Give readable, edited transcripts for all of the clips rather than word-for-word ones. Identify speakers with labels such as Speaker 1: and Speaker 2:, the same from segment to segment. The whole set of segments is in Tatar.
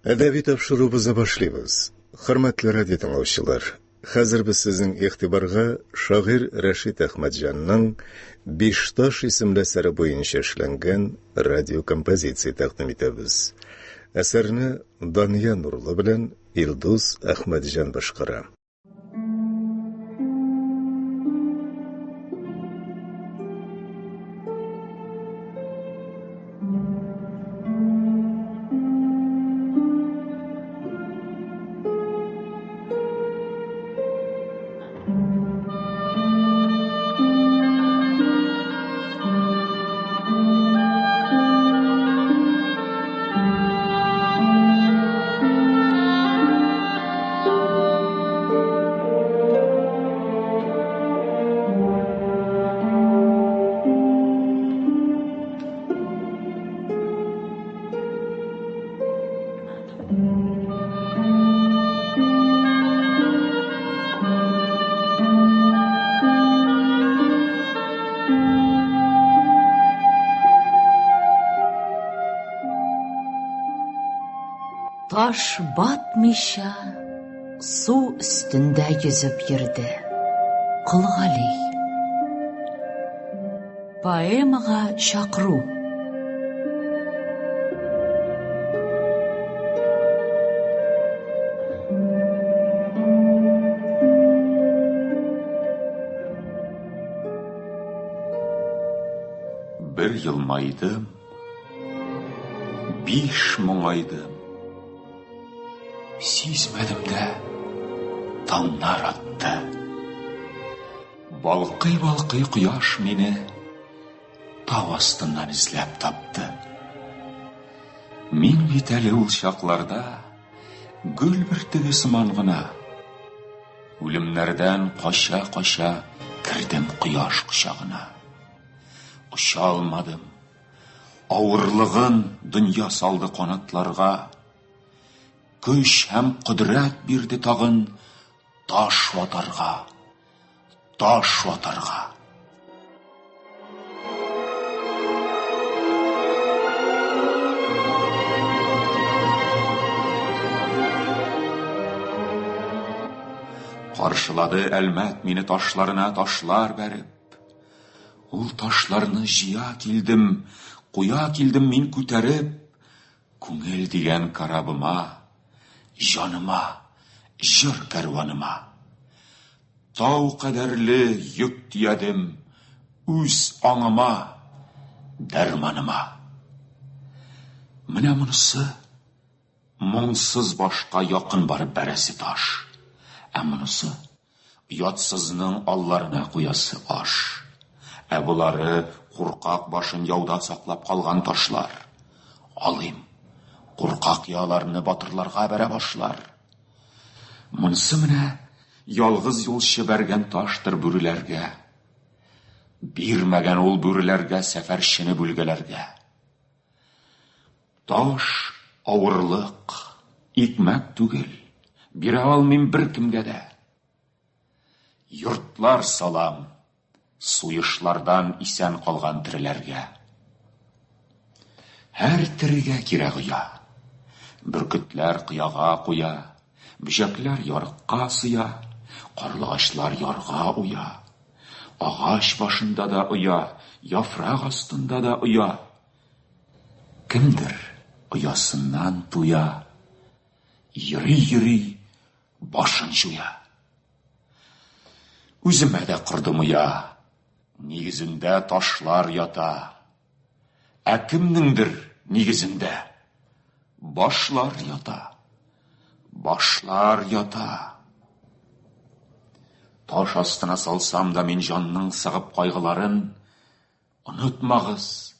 Speaker 1: Әдәби тапшыруыбызны башлыйбыз. Хөрмәтле радио тыңлаучылар, хәзер без сезнең игътибарга шагыйрь Рәшит Әхмәтҗанның Бишташ исемле әсәре буенча эшләнгән радиокомпозиция тәкъдим итәбез. Әсәрне Дания Нурлы белән Илдус Әхмәтҗан башкара.
Speaker 2: Таш батмыйча су өстендә йөзеп йөрде. Кол Гали. Поэмага чакыру.
Speaker 3: Бер елмайдым, биш моңайдым. Сизмәдем дә, таңнар атты. Балкый-балкый кояш мине тау астыннан эзләп тапты. Мин бит әле ул чакларда гөл бөртеге сыман гына үлемнәрдән кача-кача кердем кояш кочагына. Оча алмадым. Авырлыгын дөнья салды канатларга. Көч һәм кодрәт бирде тагын таш ватарга, таш ватарга. Каршылады Әлмәт мине ташларына ташлар бәреп. Ул ташларны җыя килдем, куя килдем мин күтәреп. Күңел дигән корабыма, җаныма, җыр кәрваныма. Тау кадәрле йөк төядем үз аңыма, дәрманыма. Менә монысы моңсыз башка якын барып бәрәсе таш. Ә монысы Оятсызның алларына куясы аш. Ә болары куркак башын яуда саклап калган ташлар. Алыйм, куркак яларны батырларга бәрә башлар. Монысы менә ялгыз юлчы бәргән таштыр бүреләргә. Бирмәгән ул бүреләргә сәфәрчене бүлгәләргә. Таш авырлык, икмәк түгел, бирә алмыйм беркемгә дә. Йортлар салам, суешлардан исән калган тереләргә. Һәр терегә кирәк оя. Бөркетләр кыяга куя, бөҗәкләр ярыкка сыя, карлыгачлар ярга уя. Агач башында да оя, яфрак астында да оя. Кемдер оясыннан туя, йөри-йөри башын җуя. Үземә дә кордым оя, нигезендә ташлар ята. Ә кемнеңдер нигезендә башлар ята, башлар ята. Таш астына салсам да мин җанның сыгып кайгыларын, Онытмагыз,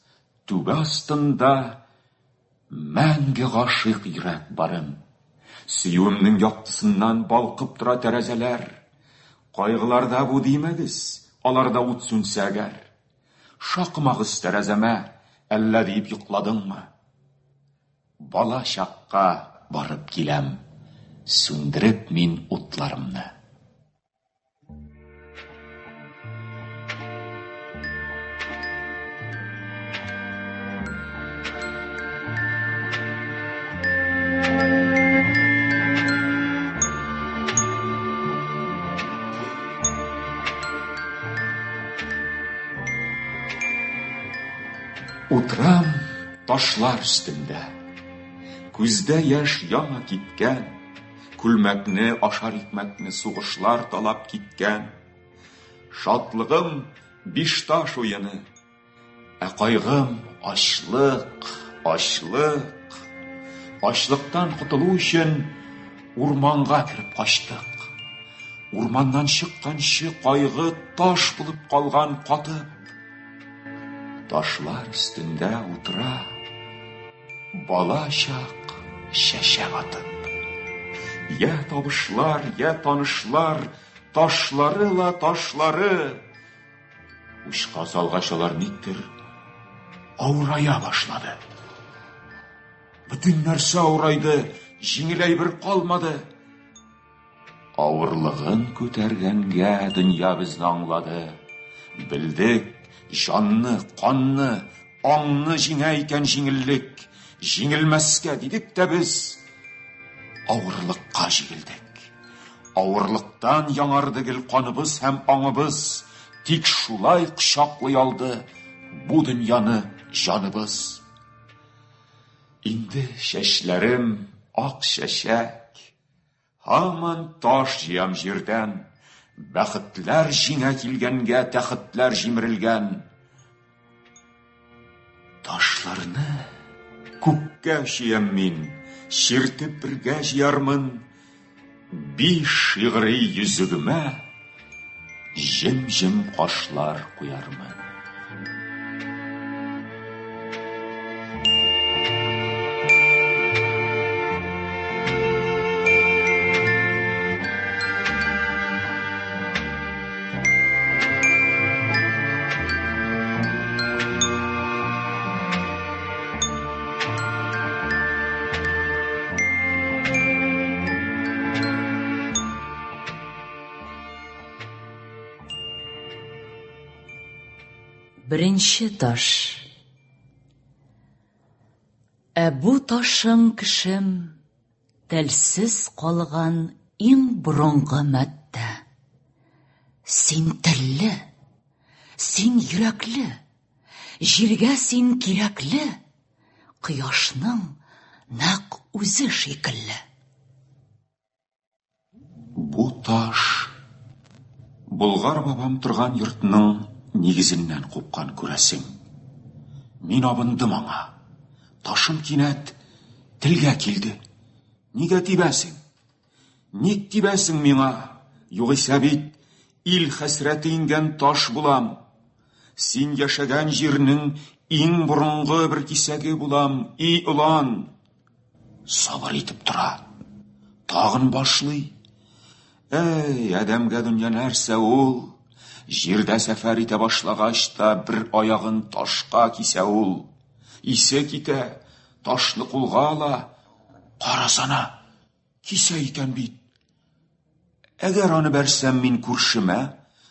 Speaker 3: түбә астында мәңге гашыйк йөрәк барын. Сөюемнең яктысыннан балкып тора тәрәзәләр. Кайгыларда бу димәгез, аларда ут сүнсә әгәр. Шакымагыз тәрәзәмә, әллә диеп йокладыңмы? Бала чакка барып киләм, сүндереп мин утларымны. Утырам ташлар өстендә. Күздә яшь яңа киткән, Күлмәкне, ашар икмәкне сугышлар талап киткән. Шатлыгым Бишташ уены, Ә кайгым ачлык, ачлык. Ачлыктан котылу өчен урманга кереп качтык. Урманнан чыкканчы кайгы таш булып калган катып. Ташлар өстендә утыра бала чак чәчәк атып. Я табышлар, я танышлар, ташлары ла ташлары. Учка салгач алар никтер авырая башлады. Бөтен нәрсә авырайды, җиңел әйбер калмады. Авырлыгын күтәргәнгә дөнья безне аңлады. Белдек, җанны, канны, аңны җиңә икән җиңеллек. Җиңелмәскә дидек тә без авырлыкка җигелдек. Авырлыктан яңарды гел каныбыз һәм аңыбыз, тик шулай кочаклый алды бу дөньяны җаныбыз. Инде чәчләрем ак чәчәк, һаман таш җыям җирдән, бәхетләр җиңә килгәнгә тәхетләр җимерелгән. Ташларны күккә чөям мин, чиртеп бергә җыярмын. Биш шигъри йөзегемә җем-җем кашлар куярмын.
Speaker 2: Беренче таш. Ә бу ташың, кешем, Телсез калган иң борынгы матдә. Син телле, син йөрәкле, җиргә син кирәкле, кояшның нәкъ үзе шикелле.
Speaker 3: Бу таш Болгар бабам торган йортның нигезеннән купкан, күрәсең. Мин абындым аңа. Ташым кинәт телгә килде. Нигә тибәсең? Ник тибәсең миңа? Югыйсә бит ил хәсрәте иңгән таш булам. Син яшәгән җирнең иң борынгы бер кисәге булам, и олан. Сабыр итеп тора. Тагын башлый. Әй, адәмгә дөнья нәрсә ул? Җирдә сәфәр итә башлагач та бер аягын ташка кисә ул. Исе китә, ташны кулга ала. Карасана, кисә икән бит. Әгәр аны бәрсәм мин күршемә,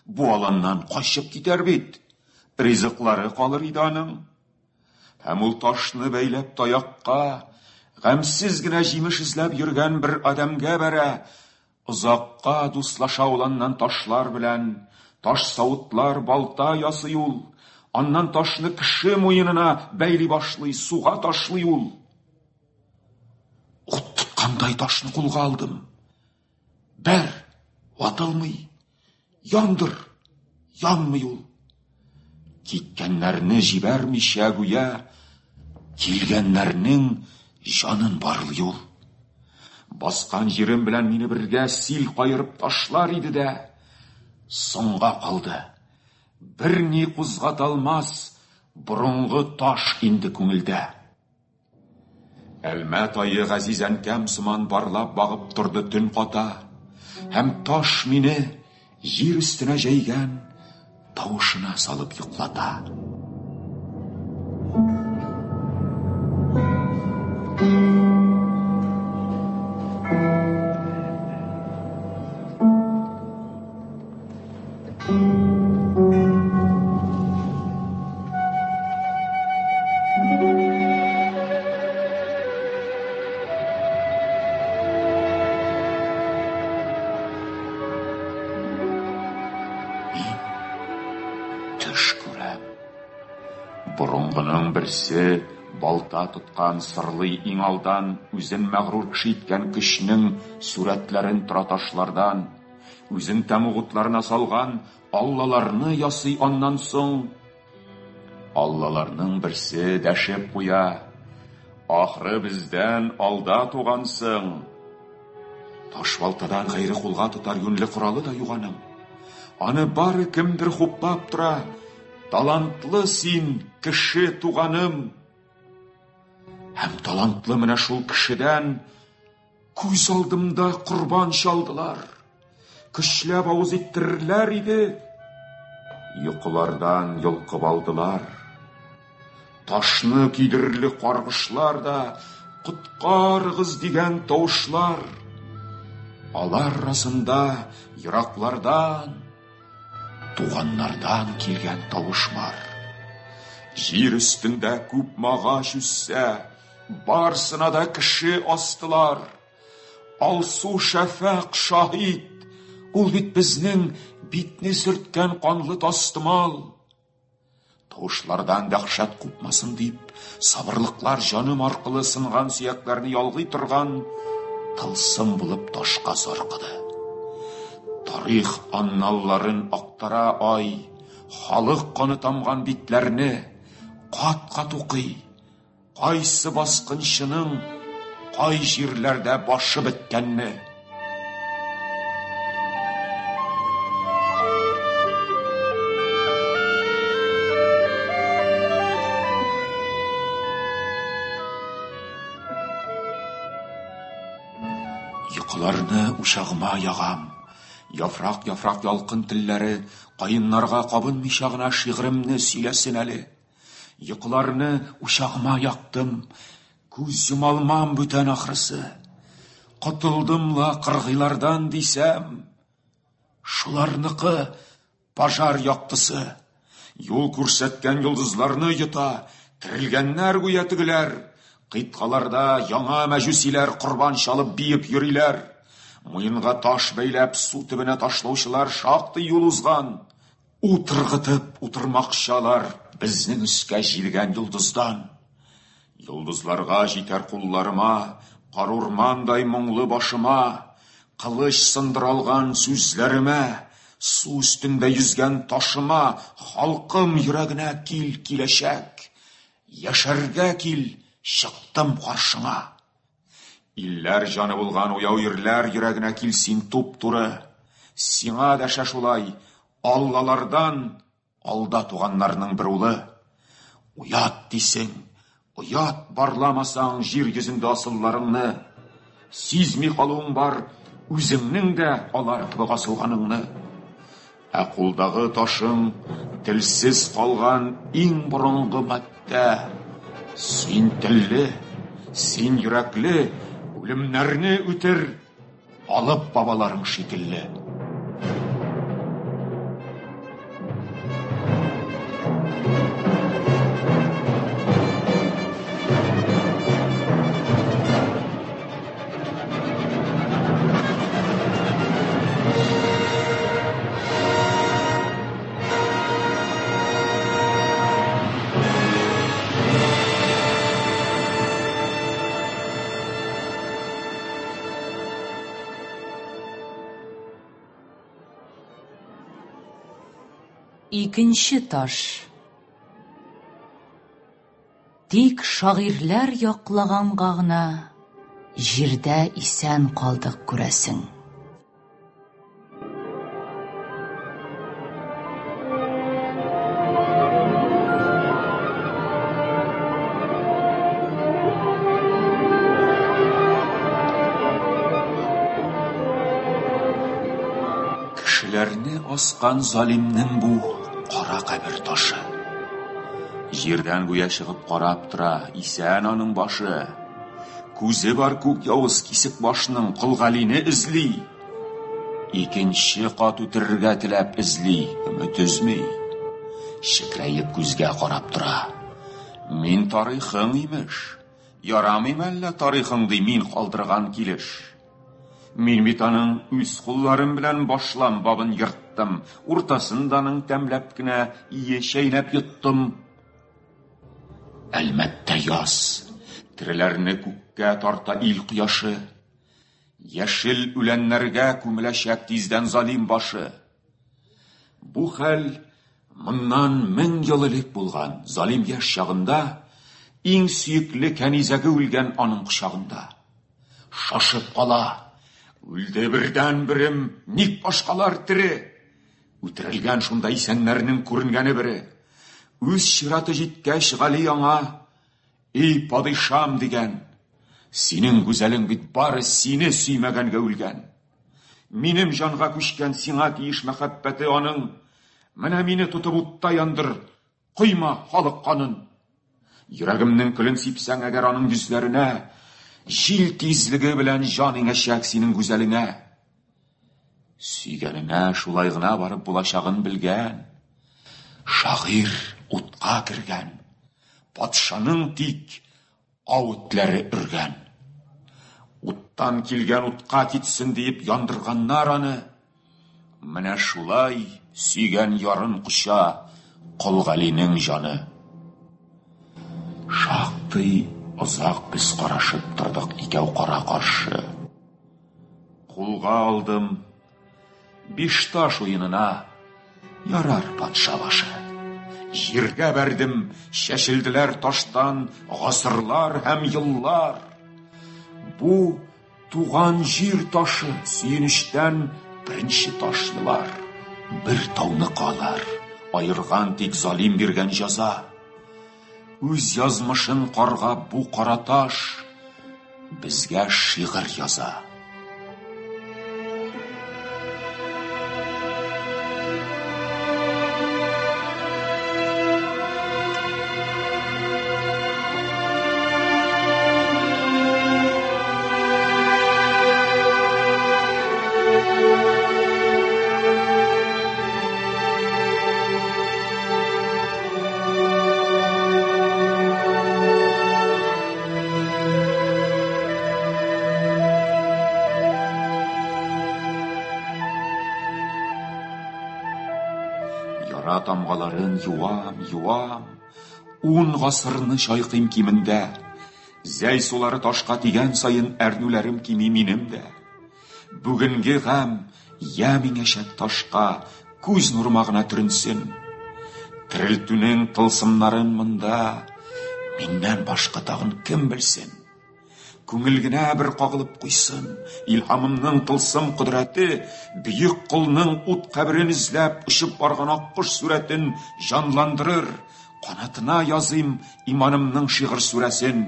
Speaker 3: бу аланнан качып китәр бит. Ризыклары калыр иде аның. Һәм ул ташны бәйләп таякка, гамьсез генә җимеш эзләп йөргән бер адәмгә бәрә. Озакка дуслаша ул аннан ташлар белән. Таш савытлар, балта ясый ул. Аннан ташны кеше муенына бәйли башлый, суга ташлый ул. Ут тоткандай ташны кулга алдым. Бәр, ватылмый. Яндыр, янмый ул. Киткәннәрне җибәрмичә гүя килгәннәрнең җанын барлый ул. Баскан җирем белән мине бергә сил каерып ташлар иде дә, соңга калды. Берни кузгата алмас борынгы таш инде күңелдә. Әлмәт ае газиз әнкәм сыман барлап багып торды төн ката, һәм таш мине җир өстенә җәйгән тавышына салып йоклата. Мин төш күрәм. Борынгының берсе балта тоткан, сырлый иң алдан, үзен мәгърур кеше иткән көчнең сурәтләрен тораташлардан, үзен тәмуг утларына салган аллаларны ясый аннан соң. Аллаларның берсе дәшеп куя, Ахры бездән алда тугансың. Таш балтадан гайре кулга тотар юньле коралы да юк аның. Аны бары кемдер хуплап тора. Талантлы син, кеше туганым. Һәм талантлы менә шул кешедән күз алдымда корбан чалдылар. Көчләп авыз иттерерләр иде. Йокылардан йолкып алдылар. Ташны көйдерерлек каргышлар да, коткарыгыз дигән тавышлар. Алар арасында ераклардан, туганнардан килгән тавыш бар. Җир өстендә күпме агач үссә, барсына да кеше астылар. Алсу шәфәкъ шаһит, ул бит безнең битне сөрткән канлы тастымал. Тавышлардан дәһшәт купмасын дип, сабырлыклар җаным аркылы сынган сөякләрне ялгый торган тылсым булып ташка саркыды. Тарих анналларын актара ай, халык каны тамган битләрне кат-кат укый. Кайсы баскынчының кай җирләрдә башы беткәнне. Йокыларны учагыма ягам. Яфрак-яфрак ялкын телләре каеннарга кабынмыйча гына шигыремне сөйләсен әле. Йокыларны учагыма яктым, күз йомалмам бүтән ахрысы. Котылдым ла кыргыйлардан дисәм, шуларныкы пожар яктысы. Юл күрсәткән йолдызларны йота, терелгәннәр гүя тегеләр. Кыйтгаларда яңа мәҗүсиләр корбан чалып биеп йөриләр. Муенга таш бәйләп су төбенә ташлаучылар шактый юл узган. Ут ыргытып утырмакчы алар безнең өскә җилгән йолдыздан. Йолдызларга җитәр кулларыма, карурмандай моңлы башыма, кылыч сындыралган сүзләремә, су өстендә йөзгән ташыма, халкым йөрәгенә кил киләчәк. Яшәргә кил, чыктым каршыңа. Илләр җаны булган уяу ирләр йөрәгенә кил син туп-туры. Сиңа дәшә шулай, аллалардан алда туганнарның бер улы. Оят дисең, оят барламасаң җир йөзендә асылларыңны. Сизми калуың бар, үзеңнең дә алар кебек асылганыңны. Ә кулдагы ташың телсез калган иң борынгы матдә. Син телле, син йөрәкле, үлемнәрне үтер, алып бабаларың шикелле.
Speaker 2: Икенче таш. Тик шагыйрьләр яклаганга гына җирдә исән калдык, күрәсең.
Speaker 3: Кешеләрне аскан залимнең бу кара кабер ташы. Җирдән гүя чыгып карап тора, исән аның башы. Күзе бар күк явыз кисек башның Кол Галине эзли. Икенче кат үтерергә теләп эзли, өмет өзми. Чекрәеп күзгә карап тора. Мин тарихың, имеш. Ярамый мәллә тарихың, ди мин калдырган килеш. Мин бит аның үз кулларым белән башлам бабын ерттым, уртасын да аның тәмләп кенә ие чәйнәп йоттым. Әлмәттә яз, тереләрне күккә тарта ил кояшы. Яшел үләннәргә күмеләчәк тиздән залим башы. Бу хәл моннан 1000 ел элек булган, залим яшь чагында иң сөекле кәнизәге үлгән аның кочагында. Шашып кала. Үлде бердән-берем, ник башкалар тере? Үтерелгән шунда исәннәрнең күренгәне бере. Үз чираты җиткәч, Гали аңа: "Эй, падишам", дигән. "Синең гүзәлең бит бары сине сөймәгәнгә үлгән. Минем җанга күчкән сиңа тиеш мәхәббәте аның. Менә мине тотып утта яндыр, койма халык канын. Йөрәгемнең көлен сипсәң әгәр аның йөзләренә, җил тизлеге белән җан иңәчәк синең гүзәлеңә. Сөйгәненә шулай гына барып булачагын белгән. Шагыйрь утка кергән. Патшаның тик ау этләре өргән. Уттан килгән утка китсен диеп яндырганнар аны. Менә шулай сөйгән ярын коча Кол Галинең җаны. Шактый озак без карашып тордык икәү кара-каршы. Кулга алдым Бишташ уенына ярар патша башы. Җиргә бәрдем, чәчелделәр таштан гасырлар һәм еллар. Бу туган җир ташы сөенечтән беренче таш елар. Бер тауны калар, аерган тик залим биргән җаза. Үз язмышын каргап бу кара таш безгә шигырь яза. Яра тамгаларын юам, юам, ун гасырны чайкыйм кимендә. Зәй сулары ташка тигән саен әрнүләрем кими минем дә. Бүгенге гамь ямь иңәчәк ташка, күз нурыма гына төренсен. Терелтүнең тылсымнарын монда миннән башка тагын кем белсен? Күңел генә бер кагылып куйсын. Илһамымның тылсым кодрәте бөек колның ут каберен эзләп очып барган аккош сурәтен җанландырыр. Канатына языйм иманымның шигырь сүрәсен.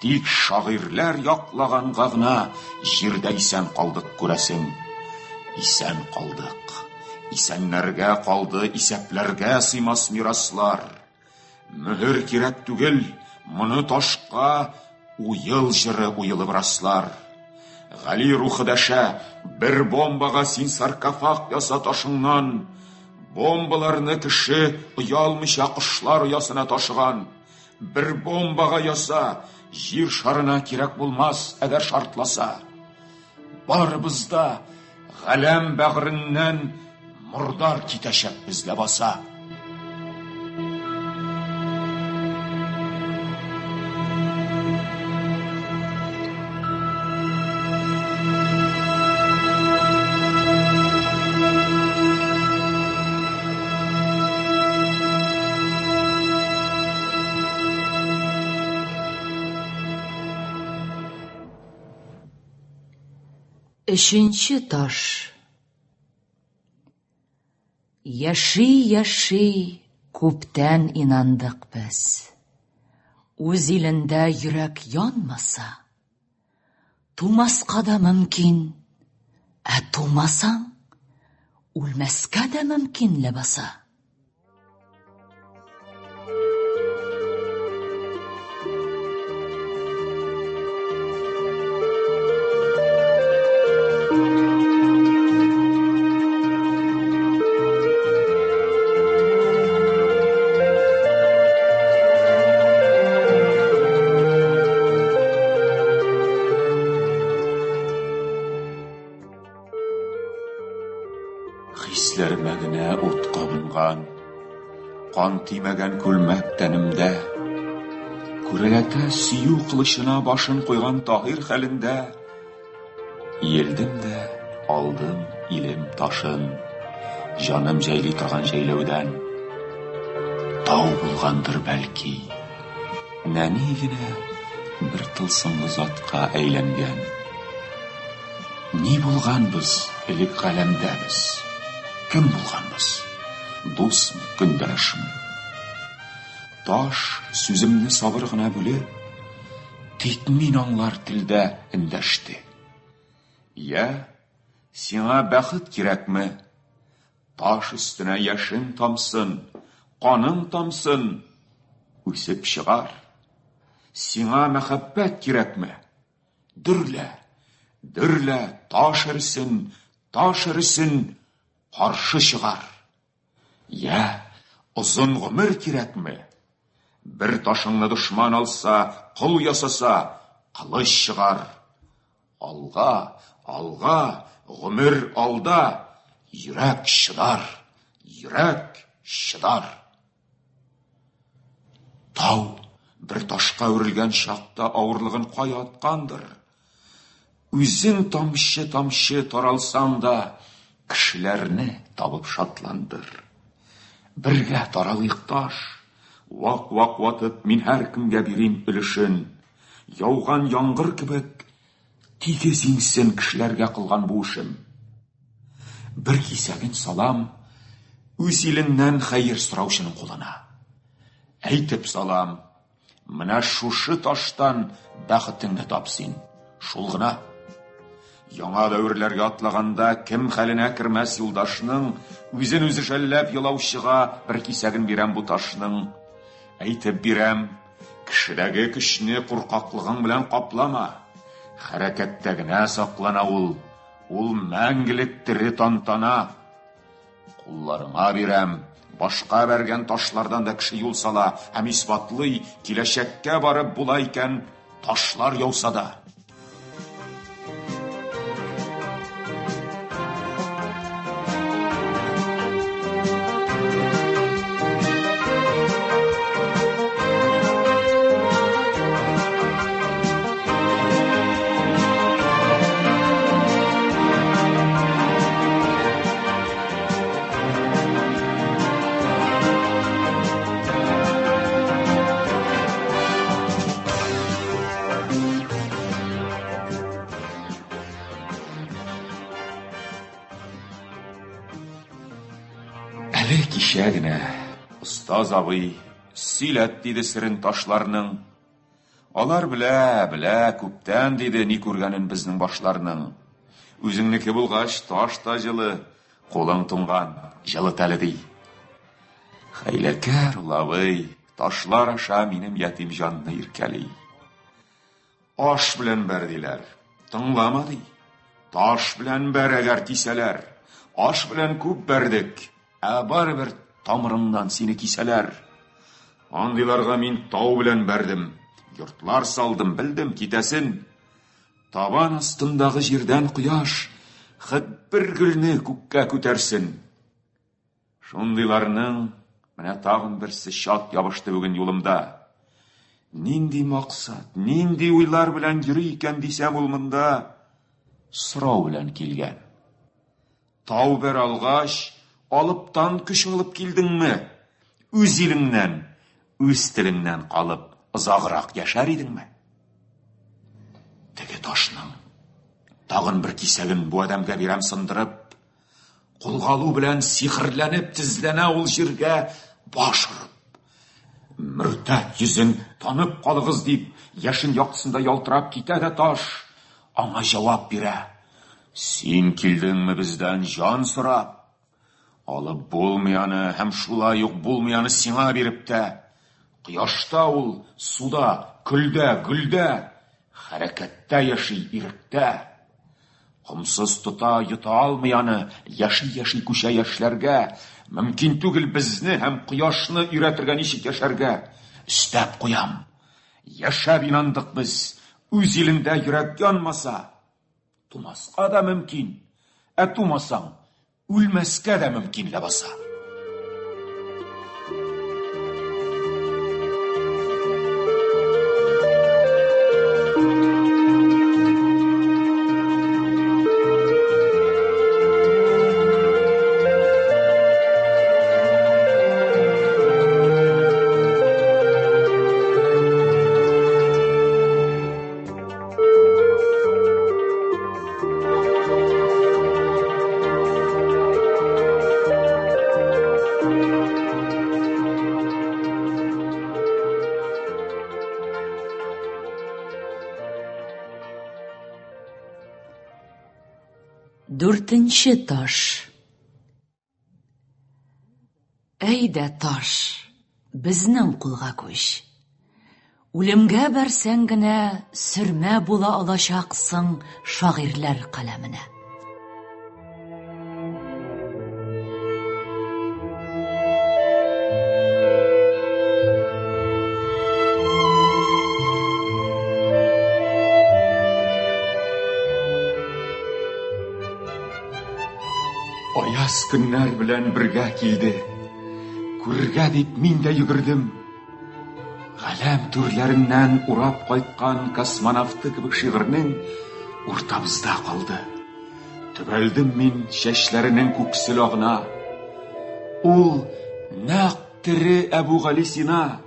Speaker 3: Тик шагыйрьләр яклаганга гына җирдә исән калдык, күрәсең. Исән калдык. Исәннәргә калды исәпләргә сыймас мираслар. Мөһер кирәк түгел, моны ташка уел җыры уелып раслар. Гали рухы дәшә, бер бомбага син саркофаг яса ташыңнан. Бомбаларны кеше оялмыйча кошлар оясына ташыган. Бер бомбага яса, җир шарына кирәк булмас, әгәр шартласа. Барыбыз да галәм бәгыреннән мордар китәчәкбез ләбаса.
Speaker 2: Өченче таш. Яши-яши күптән инандык без. Үз илендә йөрәк янмаса, тумаска да мөмкин, ә тумасаң, үлмәскә дә мөмкин ләбаса.
Speaker 3: Хисләремә генә ут кабынган, кан тимәгән күлмәк тәнемдә. Күрәләтә сөю кылычына башын куйган Таһир хәлендә иелдем дә алдым илем ташын, җаным җәйли торган җәйләүдән. Тау булгандыр бәлки, нәни генә бер тылсымлы затка әйләнгән. Ни булганбыз элек галәмдә без? Кем булганбыз? Дусмы, көндәшме? Таш сүземне сабыр гына бүлеп, тик мин аңлар телдә эндәште. Я, сиңа бәхет кирәкме? Таш өстенә яшең тамсын, каның тамсын, үсеп чыгар. Сиңа мәхәббәт кирәкме? Дөрлә, дөрлә, таш эресен, таш эресен, каршы чыгар. Я, озын гомер кирәкме? Бер ташыңны дошман алса, кол ясаса, кылыч чыгар. Алга, алга, гомер алда, йөрәк чыдар, йөрәк чыдар. Тау бер ташка үрелгән чакта авырлыгын кая аткандыр. Үзең тамчы-тамчы таралсаң да, кешеләрне табып шатландыр. Бергә таралыйк таш, вак-вак ватып мин һәркемгә бирим өлешен. Яуган яңгыр кебек тигез иңсен кешеләргә кылган бу эшем. Бер кисәген салам үз иленнән хәер сораучының кулына. Әйтеп салам, менә шушы таштан бәхетеңне тап син. Шул гына. Яңа дәверләргә атлаганда кем хәленә кермәс юлдашның, үзен үзе жәлләп елаучыга бер кисәген бирәм бу ташның. Әйтеп бирәм, кешедәге көчне куркаклыгың белән каплама. Хәрәкәттә генә саклана ул. Ул мәңгелек тере тантана. Кулларыңа бирәм, башка бәргән ташлардан да кеше юл сала һәм исбатлый, киләчәккә барып була икән, ташлар яуса да. Әле кичә генә остаз абый сөйләт диде серен ташларның. Алар белә, белә, күптән, диде, ни күргәнен безнең башларның. Үзеңнеке булгач, таш та җылы, кулың туңган, җылыт әле, ди. Хәйләкәр ул абый, ташлар аша минем ятим җанны иркәли. Аш белән бәр, диләр. Тыңлама, ди. Таш белән бәр, әгәр тисәләр. Аш белән күп бәрдек, Ә барыбер тамырыңнан сине кисәләр. Андыйларга мин тау белән бәрдем, йортлар салдым, белдем, китәсен. Табан астындагы җирдән кояш хет бер гөлне күккә күтәрсен. Шундыйларның менә тагын берсе чат ябышты бүген юлымда. Нинди максат, нинди уйлар белән йөри икән дисәм, ул монда сорау белән килгән. Тау бер алгач, алыптан көч алып килдеңме? Үз илеңнән, үз телеңнән калып, озаграк яшәр идеңме? Теге ташның тагын бер кисәген бу адәмгә бирәм сындырып. Кулга алу белән сихерләнеп тезләнә ул җиргә баш орып. Мөртәт йөзен танып калыгыз дип, яшен яктысында ялтырап китә дә таш аңа җавап бирә. Син килдеңме бездән җан сорап? Алып булмый аны һәм шулай ук булмый аны сиңа биреп тә. Кояшта ул, суда, көлдә, гөлдә, хәрәкәттә яши, иректә. Комсыз тота, йота алмый аны, яши-яши күчә яшьләргә. Мөмкин түгел безне һәм кояшны өйрәтергә ничек яшәргә. Өстәп куям. Яшәп инандык без, үз илендә йөрәк янмаса, Тумаска да мөмкин, ә тумасаң, үлмәскә дә мөмкин ләбаса.
Speaker 2: Дүртенче таш. Әйдә, таш, безнең кулга күч. Үлемгә бәрсәң генә сөрмә була алачаксың шагыйрьләр каләменә.
Speaker 3: Аяз көннәр белән бергә килде. Күрергә дип мин дә йөгердем. Галәм түрләреннән урап кайткан космонавты кебек шигырьнең уртабызда калды. Төбәлдем мин чәчләренең күксел агына. Ул нәкъ тере Әбүгалисина.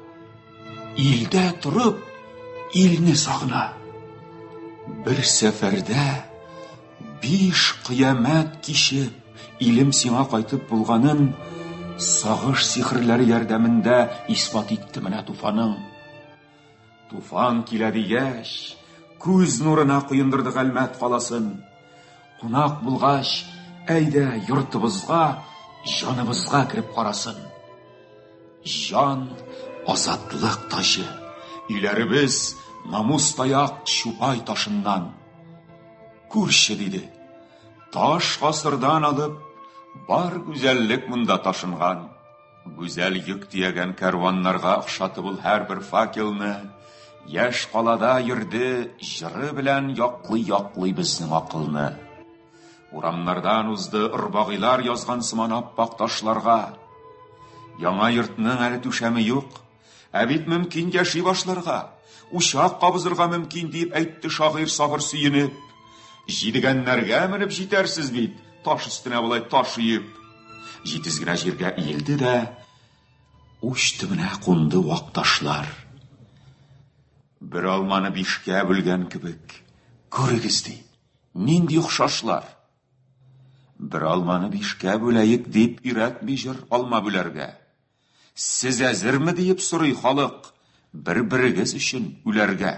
Speaker 3: Илдә торып, илне сагына. Бер сәфәрдә биш кыямәт кичеп, илем сиңа кайтып булганын сагыш сихерләре ярдәмендә исбат итте менә Туфаның. Туфан килә дигәч, күз нурына коендырдык Әлмәт каласын. Кунак булгач, әйдә йортыбызга, җаныбызга кереп карасын. Җан азатлык таҗы, өйләребез намус таяк Чупай ташыннан. Күрче, диде, таш гасырдан алып, бар гүзәллек монда ташынган. Гүзәл йөк төягән кәрваннарга охшатып ул һәрбер факелны, яшь калада йөрде, җыры белән яклый-яклый безнең акылны. Урамнардан узды орбагыйлар язган сыман аппак ташларга. Яңа йортның әле түшәме юк. Ә бит мөмкин яши башларга, учак кабызырга мөмкин, диеп әйтте шагыйрь сабыр сөенеп. Җидегәннәргә менеп җитәрсез бит, таш өстенә болай таш өеп. Җитез генә җиргә иелде дә, уч төбенә кунды вак ташлар. Бер алманы бишкә бүлгән кебек, күрегез, ди. Нинди охшашлар! Бер алманы бишкә бүләек дип өйрәтми җыр алма бүләргә. Сез әзерме диеп сорый халык бер-берегез өчен үләргә.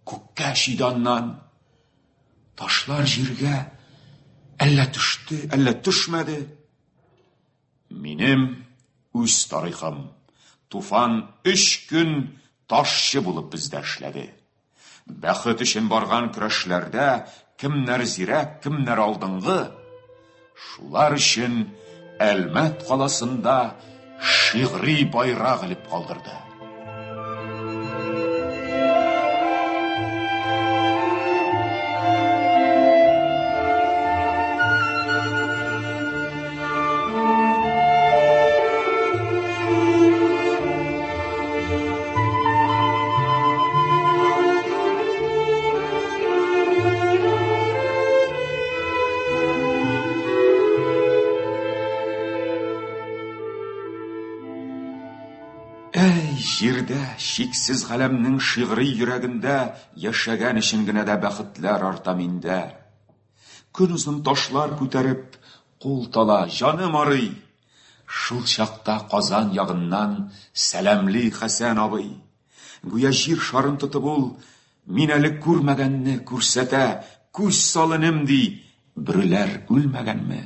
Speaker 3: Күккә чөйде аннан, ташлар җиргә, әллә төште, әллә төшмәде. Минем үз тарихым. Туфан өч көн ташчы булып бездә эшләде. Бәхет өчен барган көрәшләрдә кемнәр зирәк, кемнәр алдынгы, шулар өчен Әлмәт каласында шигъри байрак элеп калдырды. Әй, җирдә, чиксез галәмнең шигъри йөрәгендә яшәгән өчен генә дә бәхетләр арта миндә. Көнозын ташлар күтәреп, кул тала, җаным арый. Шул чакта Казан ягыннан сәламли Хәсән абый. Гүя җир шарын тотып ул, мин әле күрмәгәнне күрсәтә, күз сал, энем, ди, бөреләр үлмәгәнме?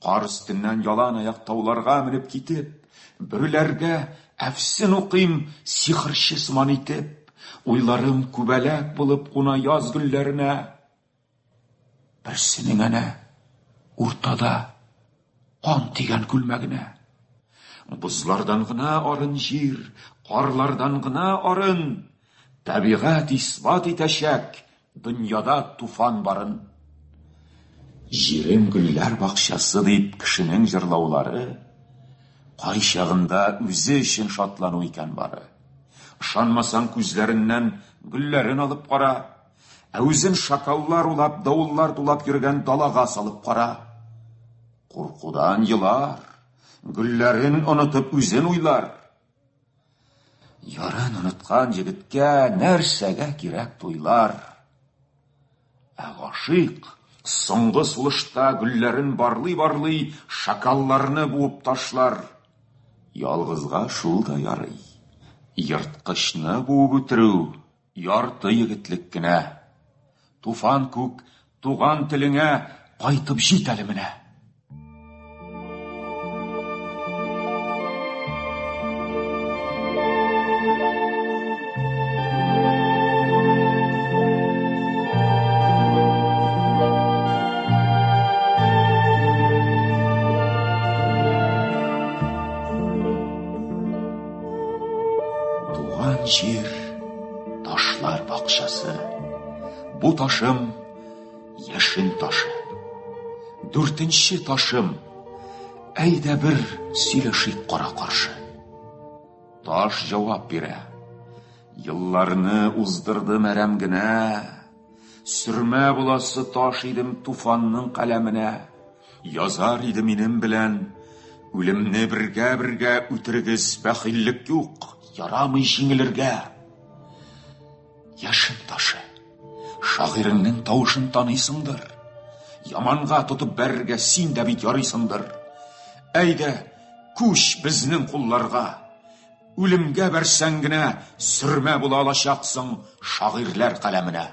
Speaker 3: Кар өстеннән ялан аяк тауларга менеп китеп, бөреләргә әфсен укыйм сихерче сыман итеп, уйларым күбәләк булып куна яз гөлләренә. Берсенең әнә уртада кан тигән күлмәгенә. Бозлардан гына арын җир, карлардан гына арын. Табигать исбат итәчәк дөньяда туфан барын. Җирем гөлләр бакчасы дип кешенең җырлаулары, кайчагында үзе өчен шатлану икән бары. Ышанмасаң күзләреннән гөлләрен алып кара. Ә үзен шакаллар улап, давыллар тулап йөргән далага салып кара. Куркудан елар, гөлләрен онытып үзен уйлар. Ярын оныткан егеткә нәрсәгә кирәк туйлар? Ә гашыйк соңгы сулышта гөлләрен барлый-барлый шакалларны буып ташлар. Ялгызга шул да ярый. Ерткычны буып үтерү ярты егетлек кенә. Туфан күк Туган телеңә кайтып җит әле менә. Туган җир, ташлар бакчасы. Бу ташым яшен ташы. Дүртенче ташым, әйдә бер сөйләшик кара-каршы. Таш җавап бирә. Елларны уздырдым әрәм генә. Сөрмә буласы таш идем Туфанның каләменә. Язар иде минем белән, үлемне бергә-бергә үтерегез, бәхиллек юк, ярамый җиңелергә. Яшен ташы, шагыйреңнең тавышын таныйсыңдыр. Яманга тотып бәрергә син дә бит ярыйсыңдыр. Әйдә, күч безнең кулларга. Үлемгә бәрсәң генә сөрмә була алачаксың шагыйрьләр каләменә.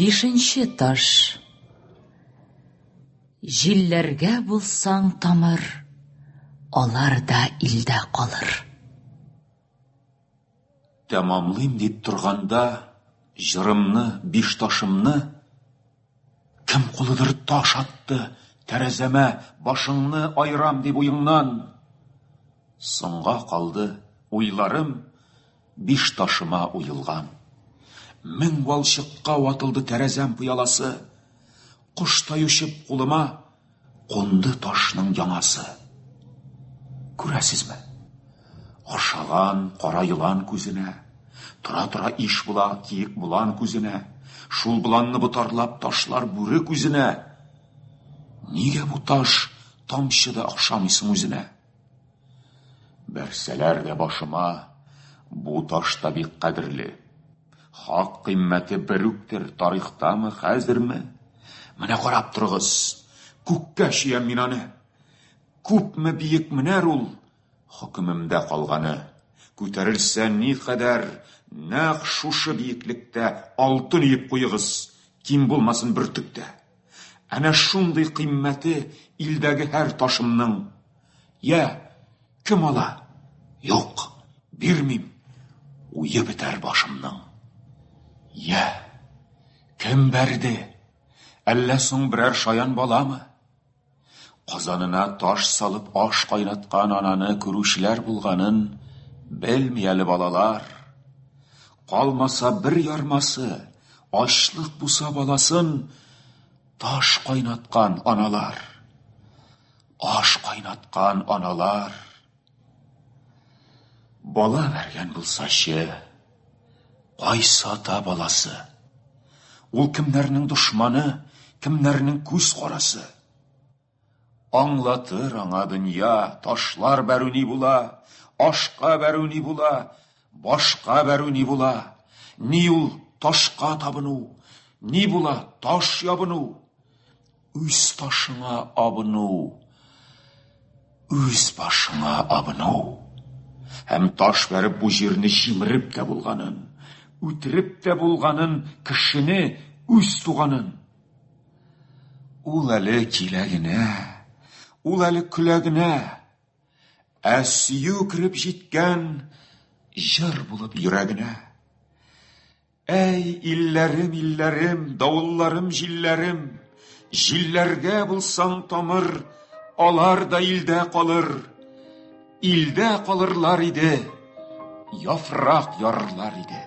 Speaker 2: Бишенче таш. Җилләргә булсаң тамыр, алар да илдә калыр.
Speaker 3: Тәмамлыйм дип торганда җырымны, биш ташымны, кем кулыдыр таш атты тәрәзәмә, башыңны аерам дип уеңнан. Соңга калды уйларым биш ташыма уелган. Мең валчыкка ватылды тәрәзәм пыяласы. Коштай очып кулыма кунды ташның яңасы. Күрәсезме? Охшаган кара елан күзенә, тора-тора иш була киек болан күзенә, шул боланны ботарлап ташлар бүре күзенә. Нигә бу таш тамчы да охшамый соң үзенә? Бәрсәләр дә башыма, бу таш та бик кадерле. Хак кыйммәте бер үктер, тарихтамы, хәзерме? Менә карап торыгыз, күккә чөям мин аны. Күпме биек менәр ул, хөкемемдә калганы. Күтәрелсә никадәр, нәкъ шушы биеклектә алтын өеп куегыз, ким булмасын бөртек тә. Әнә шундый кыйммәте илдәге һәр ташымның. Йә, кем ала? Юк, бирмим. Уе бетәр башымның. Йә, кем бәрде? Әллә соң берәр шаян баламы? Казанына таш салып аш кайнаткан ананы күрүчеләр булганын белми әле балалар. Калмаса бер ярмасы, ачлык буса баласын таш кайнаткан аналар. Аш кайнаткан аналар. Бала бәргән булсачы, кайсы ата баласы? Ул кемнәрнең дошманы, кемнәрнең күз карасы? Аңлатыр аңа дөнья, ташлар бәрү ни була, ашка бәрү ни була, башка бәрү ни була, ни ул ташка табыну, ни була таш ябыну, үз ташыңа абыну, үз башыңа абыну. Һәм таш бәреп бу җирне җимереп тә булганын, үтереп тә булганын кешене, үз туганын. Ул әле килә генә, ул әле көлә генә, ә сөю кереп җиткән җыр булып йөрәгенә. Әй, илләрем, илләрем, давылларым, җилләрем, җилләргә булсаң тамыр, алар да илдә калыр. Илдә калырлар иде, яфрак ярырлар иде.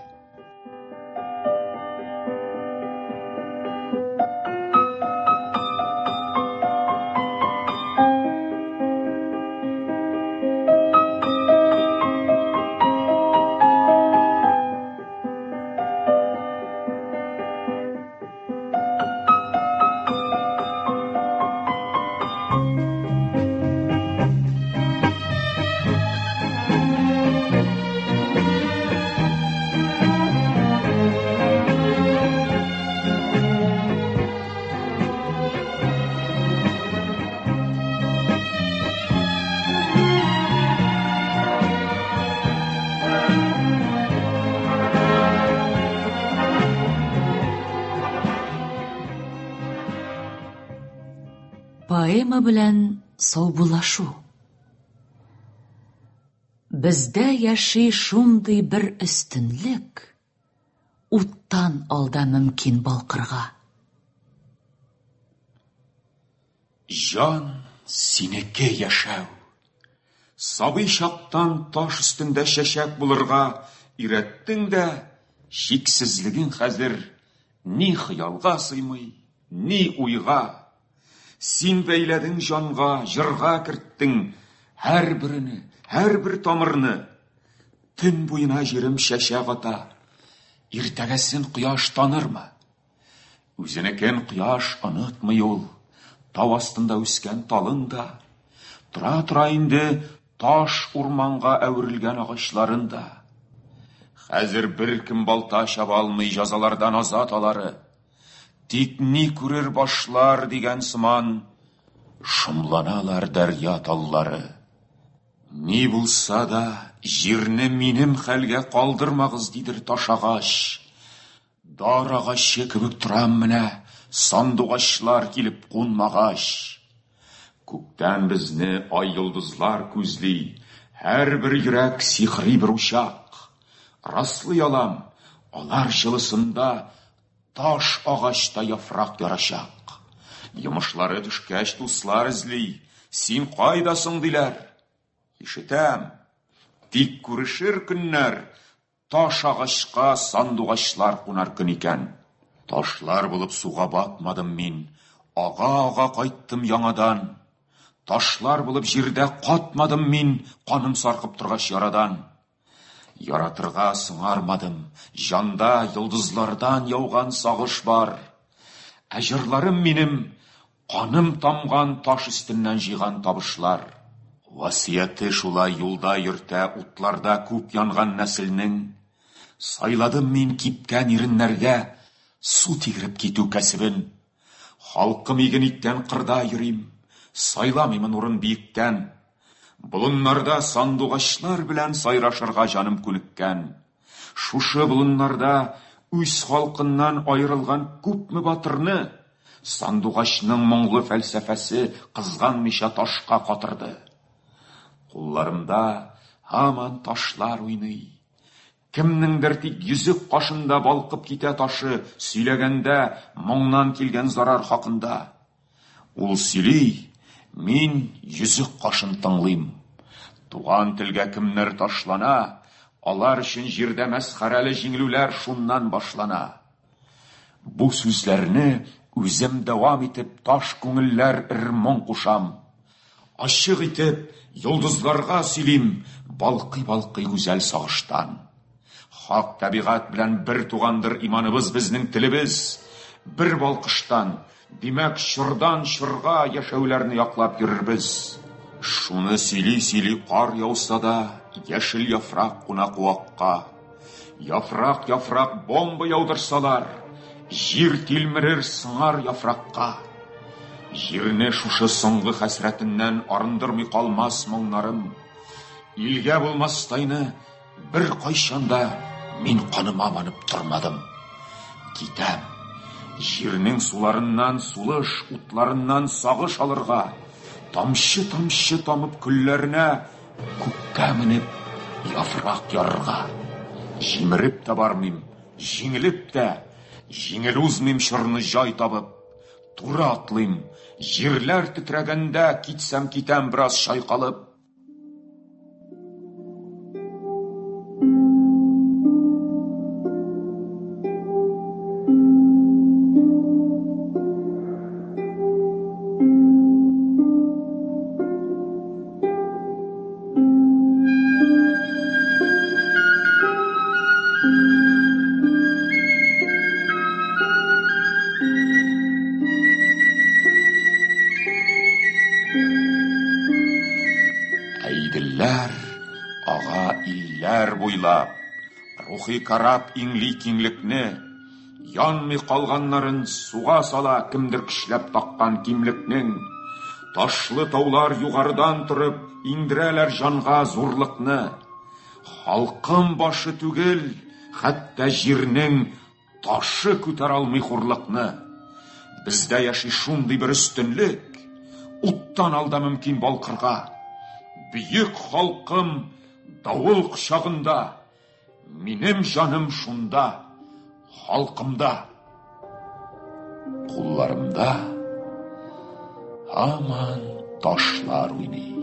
Speaker 2: Поэма белән саубуллашу. Бездә яши шундый бер өстенлек, уттан алда мөмкин балкырга.
Speaker 3: Җан синеке яшәү. Сабый чактан таш өстендә чәчәк булырга өйрәттең дә, чиксезлегең хәзер ни хыялга сыймый, ни уйга. Син бәйләдең җанга, җырга керттең һәр бөрене, һәрбер тамырны. Төн буена җирем чәчәк ата. Иртәгәсен кояш танырмы? Үзенекен кояш онытмый ул. Тау астында үскән талын да, тора-тора инде таш урманга әверелгән агачларын да. Хәзер беркем балта чаба алмый җәзалардан азат алары. Тик ни күрер башлар дигән сыман шомланалар дәрья таллары. Ни булса да, җирне минем хәлгә калдырмагыз, дидер таш агач. Дар агачы кебек торам менә, сандугачлар килеп кунмагач. Күктән безне ай-йолдызлар күзли, һәрбер йөрәк сихри бер учак. Раслый алам, алар җылысында таш агач та яфрак ярачак. Йомышлары төшкәч, дуслар эзли, син кайда соң, диләр. Ишетәм, тик күрешер көннәр Таш агачка сандугачлар кунар көн икән. Ташлар булып суга батмадым мин, Ага-ага кайттым яңадан. Ташлар булып җирдә катмадым мин, Каным саркып торгач ярадан. Яратырга соңармадым, җанда йолдызлардан яуган сагыш бар. Ә җырларым минем Каным тамган таш өстеннән җыйган табышлар. Васыяте шулай юлда йөртә утларда күп янган нәселнең. Сайладым мин кипкән иреннәргә су тигереп китү кәсебен. Халкым иген иккән кырда йөрим, сайламыймын урын биектән. Болыннарда сандугачлар белән сайрашырга җаным күнеккән. Шушы болыннарда үз халкыннан аерылган күпме батырны сандугачның моңлы фәлсәфәсе кызганмыйча ташка катырды. Кулларымда һаман ташлар уйный. Кемнеңдер тик йөзек кашында балкып китә ташы, сөйләгәндә моңнан килгән зарар хакында. Ул сөйли, мин йөзек кашын тыңлыйм. Туган телгә кемнәр ташлана, алар өчен җирдә мәсхәрәле җиңелүләр шуннан башлана. Бу сүзләрне үзем дәвам итеп таш күңелләр эр моң кушам. Ачык итеп йолдызларга сөйлим, балкый-балкый гүзәл сагыштан. Хак табигать белән бер тугандыр иманыбыз безнең телебез. Бер балкыштан, димәк, чордан чорга яшәүләрне яклап йөрербез. Шуны сөйли-сөйли кар яуса да, яшел яфрак куна куакка. Яфрак-яфрак бомба яудырсалар, җир тилмерер сыңар яфракка. Җирне шушы соңгы хәсрәтеннән арындырмый калмас моңнарым. Илгә булмастайны бер кайчан да мин каныма манып тормадым. Китәм. Җирнең суларыннан сулыш, утларыннан сагыш алырга, тамчы-тамчы тамып көлләренә күккә менеп яфрак ярырга. Җимереп тә бармыйм, җиңелеп тә, җиңел узмыйм чорны җай табып. Туры атлыйм, җирләр тетрәгәндә китсәм китәм бераз чайкалып. Ә ага илләр буйлап, рухи карап иңли киңлекне, янмый калганнарын суга сала кемдер көчләп таккан кимлекнең. Ташлы таулар югарыдан торып иңдерәләр җанга зурлыкны. Халкым башы түгел, хәтта җирнең ташы күтәрә алмый хурлыкны. Бездә яши шундый бер өстенлек. Уттан алда мөмкин балкырга. Бөек халкым давыл кочагында, Минем җаным шунда, халкымда. Кулларымда һаман ташлар уйный.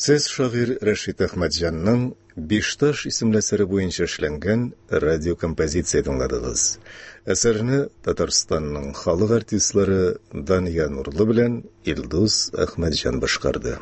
Speaker 1: Сез шагыйрь Рәшит Әхмәтҗанның Бишташ исемле әсәре буенча эшләнгән радиокомпозиция тыңладыгыз. Әсәрне Татарстанның халык артистлары Дания Нурлы белән Илдус Әхмәтҗан башкарды.